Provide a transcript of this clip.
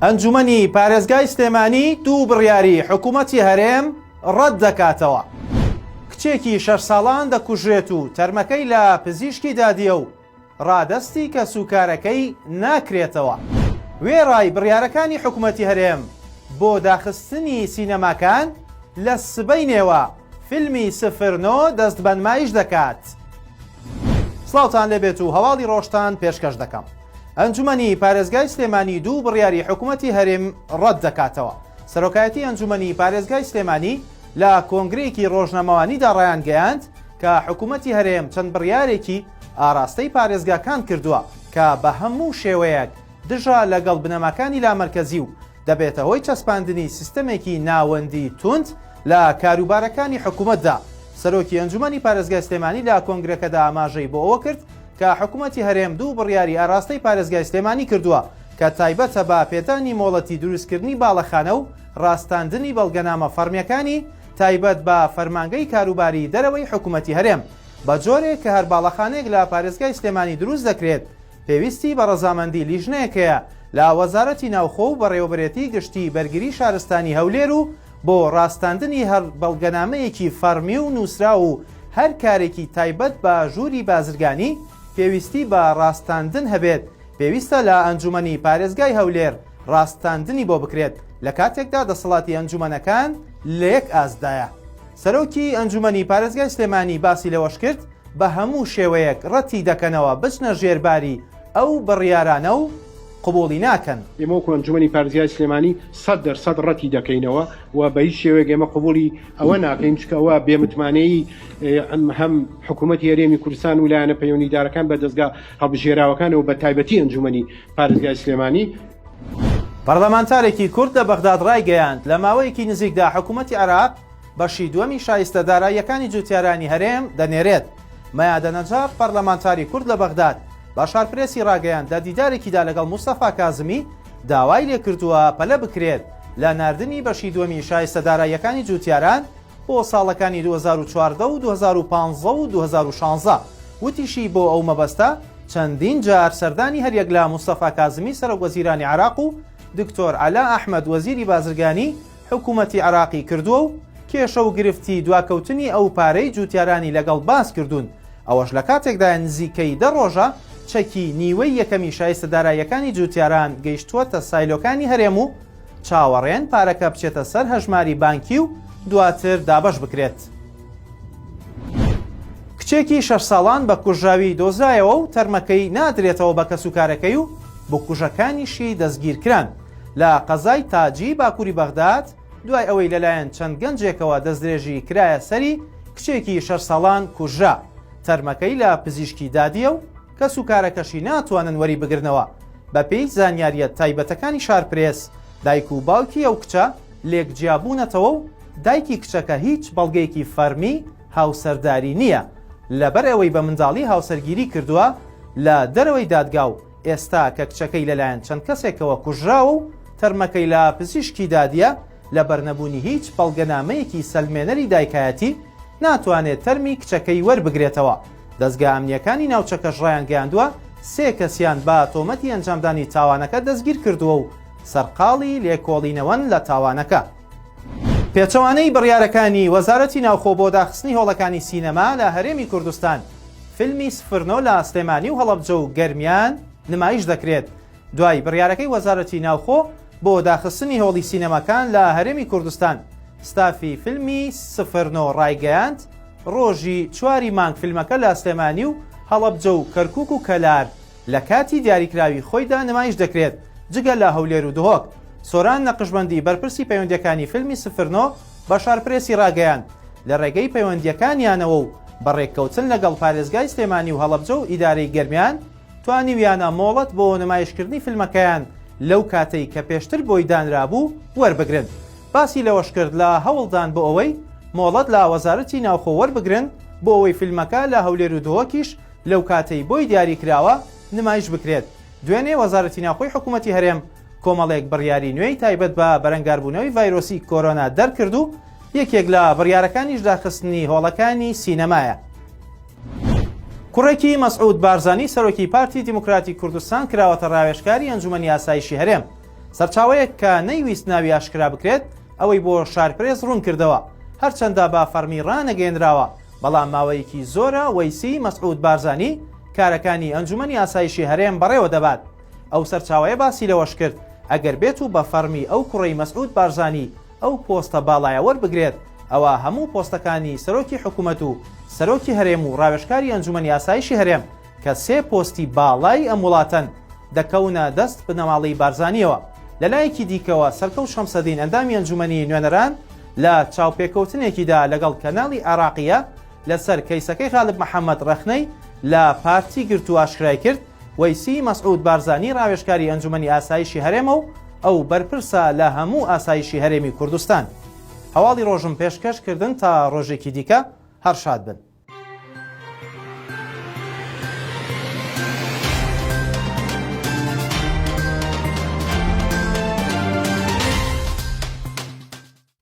ئەنجومەنی پارێزگای سلێمانی دوو بڕیاری حکوومەتی هەرێم ڕەت دەکاتەوە. کچێکی شەش ساڵان دەکوژرێت و تەرمەکەی لە پزیشکی دادیە و ڕادەستی کەسوکارەکەی ناکرێتەوە. وێڕای بڕیارەکانی حکومەتی هەرێم بۆ داخستنی سینەماکان، لە سبەینێوە فیلمی سفر نۆ دەست بەنمایش دەکات. سڵاوتان لێبێت و هەواڵی ڕۆژتان پێشکەش دەکەم. ئەنجومەنی پارێزگای سلێمانی دوو بڕیاری حکومەتی هەرێم ڕەت دەکاتەوە. سەرۆکایەتی ئەنجومەنی پارێزگای سلێمانی لە کۆنگرەیەکی ڕۆژنامەوانیدا ڕایانگەیاند کە حکومەتی هەرێم چەند بڕیارێکی ئاراستەی پارێزگاکان کردووە کە بە هەموو شێوەیەک دژە لەگەڵ بنەماکانی لامەرکەزی و دەبێتە هۆی چەسپاندنی سیستەمێکی ناوەندی توند لە کاروبارەکانی حکومەتدا. سەرۆکی ئەنجومەنی پارێزگای سلێمانی لە کۆنگرەکەدا ئاماژەی بۆ ئەوە کرد کە حکومەتی هەرێم دوو بڕیاری ئاراستەی پارێزگای سلێمانی کردووە کە تایبەتە بە پێدانی مۆڵەتی دروستکردنی باڵەخانە و ڕاستاندنی بەڵگەنامە فەڕمیەکانی تایبەت بە فەرمانگەی کاروباری دەرەوەی حکومەتی هەرێم بە جۆرێک کە هەر باڵەخانەیەک لە پارێزگای سلێمانی دروست دەکرێت پێویستی بە ڕەزامەندی لیژنەیەک هەیە لە وەزارەتی ناوخۆ و بەڕێوەبەرێتی گشتی بەرگری شارستانی هەولێر و بۆ ڕاستاندنی هەر بەڵگەنامەیەکی فەڕمی و نووسراو و هەر کارێکی تایبەت بە ژووری بازرگانی پێویستی بە ڕاستاندن هەبێت پێویستە لە ئەنجومەنی پارێزگای هەولێر ڕاستاندنی بۆ بکرێت لە کاتێکدا دەسەڵاتی ئەنجومەنەکان لە یەک ئاستدایە. سەرۆکی ئەنجومەنی پارێزگای سلێمانی باسی لەوەشکرد، بە هەموو شێوەیەک ڕەتی دەکەنەوە بچنە ژێر باری ئەو بڕیارانە و قبوڵی ناکەن. ئێمە وەکو ئەنجومەنی پارێزگای سلێمانی 100% ڕەتی دەکەینەوە و بە هیچ شێوەیەک ئێمە قبوڵی ئەوە ناکەین، چونکە ئەوە بێمتمانەیی هەم حکوومەتی هەرێمی کوردستان و لایەنە پەیوەندیدارەکان بە دەزگا هەڵبژێراوەکانەوە بە تایبەتی ئەنجومەنی پارێزگای سلێمانی. پەرلەمانتارێکی کورد لە بەغداد ڕایگەیاند، لە ماوەیەکی نزیکدا حکوومەتی عێراق بەشی دووەمی شایستە داراییەکانی جوتیارانی هەرێم دەنێرێت. مەیادە نەجاڕ، پەرلەمانتاری کورد لە بەغداد، بە شارپرێسی ڕاگەیاند، لە دیدارێکیدا لەگەڵ مستەفا کازمی داوای لێکردووە پەلە بکرێت لە ناردنی بەشی دووەمی شایستە داراییەکانی جوتیاران بۆ ساڵەکانی 2014 و 2015 و 2016. وتیشی بۆ ئەو مەبەستە چەندین جار سەردانی هەریەک لە مستەفا کازمی سەرۆکوەزیرانی عێراق و دکتۆر عەلا ئەحمەد وەزیری بازرگانی حکومەتی عێراقی کردووە و کێشە و گرفتی دواکەوتنی ئەو پارەی جوتیارانی لەگەڵ باس کردوون، ئەوەش لە کاتێکدایە نزیکەی دە ڕۆژە چەکی نیوەی یەکەمی شایستە داراییەکانی جوتیاران گەیشتووەتە سایلۆکانی هەرێم و چاوەڕێن پارەکە بچێتە سەر هەژماری بانکی و دواتر دابەش بکرێت. کچێکی شەش ساڵان بە کوژراوی دۆزرایەوە و تەرمەکەی نادرێتەوە بە کەسوکارەکەی و بکوژەکانیشی دەستگیرکران لە قەزای تاجی باکووری بەغداد دوای ئەوەی لەلایەن چەند گەنجێکەوە دەستدرێژی کرایە سەری کچێکی شەش ساڵان کوژرا تەرمەکەی لە پزیشکی دادیە و کەسوکارەکەشی ناتوانن وەریبگرنەوە بەپێی زانیارییە تایبەتەکانی شارپرێس دایک و باوکی ئەو کچە لێک جیابوونەتەوە و دایکی کچەکە هیچ بەڵگەیەکی فەرمی هاوسەرداری نییە لەبەر ئەوەی بە منداڵی هاوسەرگیری کردووە لە دەرەوەی دادگا و ئێستا کە کچەکەی لەلایەن چەند کەسێکەوە کوژراوە و تەرمەکەی لە پزیشکی دادیە لەبەر نەبوونی هیچ بەڵگەنامەیەکی سەلمێنەری دایکایەتی ناتوانێت تەرمی کچەکەی وەربگرێتەوە. دەزگا ئەمنییەکانی ناوچەکەش ڕایانگەیاندووە سێ کەسیان بە تۆمەتی ئەنجامدانی تاوانەکە دەستگیرکردووە و سەرقاڵی لێکۆڵینەوەن لە تاوانەکە. پێچەوانەی بڕیارەکانی وەزارەتی ناوخۆ بۆ داخستنی هۆڵەکانی سینەما لە هەرێمی کوردستان، فیلمی سفرنۆ لە سلێمانی و هەڵەبجە و گەرمیان نمایش دەکرێت. دوای بڕیارەکەی وەزارەتی ناوخۆ بۆ داخستنی هۆڵی سینەماکان لە هەرێمی کوردستان، ستافی فیلمی سفرنۆ ڕایگەیاند، ڕۆژی چواری مانگ فیلمەکە لە سلێمانی و هەڵەبجە و کەرکوک و کەلار لە کاتی دیاریکراوی خۆیدا نمایش دەکرێت، جگە لە هەولێر و دهۆک. سۆران نەقشبەندی بەرپرسی پەیوەندییەکانی فیلمی سفرنۆ بە شارپرێسی ڕاگەیاند، لە ڕێگەی پەیوەندییەکانیانەوە و بە ڕێککەوتن لەگەڵ پارێزگای سلێمانی و هەڵەبجە و ئیدارەی گەرمیان توانیویانە مۆڵەت بۆ نمایشکردنی فیلمەکەیان لەو کاتەی کە پێشتر بۆی دانرابوو وەربگرن. باسی لەوەشکرد، لە هەوڵدان بۆ ئەوەی مۆڵەت لە وەزارەتی ناوخۆ وەربگرن بۆ ئەوەی فیلمەکە لە هەولێر و دهۆکیش لەو کاتەی بۆی دیاریکراوە نمایش بکرێت. دوێنێ وەزارەتی ناوخۆی حکومەتی هەرێم کۆمەڵێک بڕیاری نوێی تایبەت بە بەرەنگاربوونەوەی ڤایرۆسی کۆرۆنا دەرکرد و یەکێک لە بڕیارەکانیش داخستنی هۆڵەکانی سینەمایە. کوڕێکی مەسعود بارزانی سەرۆکی پارتی دیموکراتی کوردستان کراوەتە ڕاوێژکاری ئەنجومەنی ئاسایشی هەرێم. سەرچاوەیەک کە نەیویست ناوی ئاشکرا بکرێت ئەوەی بۆ شارپرێس ڕوون کردەوە، هەرچەندە بە فەڕمی ڕانەگەیەنراوە، بەڵام ماوەیەکی زۆرە وەیسی مەسعود بارزانی کارەکانی ئەنجومەنی ئاسایشی هەرێم بەڕێوە دەبات. ئەو سەرچاوەیە باسی لەوەشکرد، ئەگەر بێت و بە فەڕمی ئەو کوڕەی مەسعود بارزانی ئەو پۆستە باڵایە وەربگرێت، ئەوا هەموو پۆستەکانی سەرۆکی حکومەت و سەرۆکی هەرێم و ڕاوێژکاری ئەنجومەنی ئاسایشی هەرێم کە سێ پۆستی باڵای ئەم وڵاتەن، دەکەونە دەست بنەماڵەی بارزانییەوە. لەلایەکی دیکەوە سەرکەوت شەمسەدین ئەندامی ئەنجومەنی نوێنەران لە چاوپێکەوتنێکیدا لەگەڵ کەناڵی عێراقییە لەسەر کەیسەکەی غالب محەمەد ڕەخنەی لە پارتی گرت و ئاشکرای کرد، وەیسی مەسعود بارزانی ڕاوێژکاری ئەنجومەنی ئاسایشی هەرێمە و ئەو بەرپرسە لە هەموو ئاسایشی هەرێمی کوردستان. هەواڵی ڕۆژم پێشکەش کردن تا ڕۆژێکی دیکە هەر شاد بن.